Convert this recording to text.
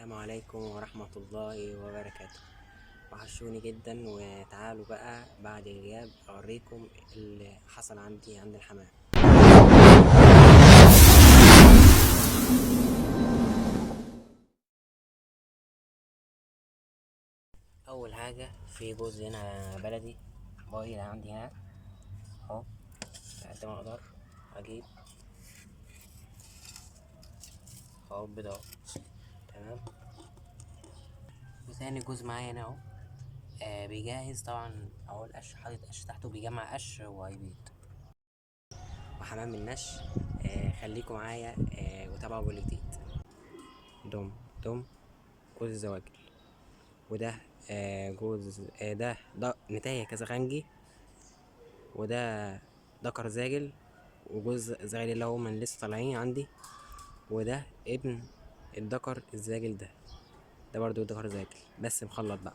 السلام عليكم ورحمة الله وبركاته. وحشوني جدا، وتعالوا بقى بعد الغياب اوريكم اللي حصل عندي عند الحمام. اول حاجة في جوز هنا بلدي بايظ عندي هنا اهو، قد ما اقدر اجيب اهو بيضة اهو، تمام. وثاني جوز معايا هنا اهو، بيجهز طبعا اهو القش، حاطط قش تحته بيجمع قش وهيبيض. وحمام النش، خليكم معايا، وتابعوا كل جديد. دم دم جوز الزواجل، وده جوز، ده نتاية كزغنجي، وده ذكر زاجل، وجوز زاجل اللي هو من لسه طالعين عندي، وده ابن الذكر الزاجل ده برضو ذكر زاجل بس مخلط بقى.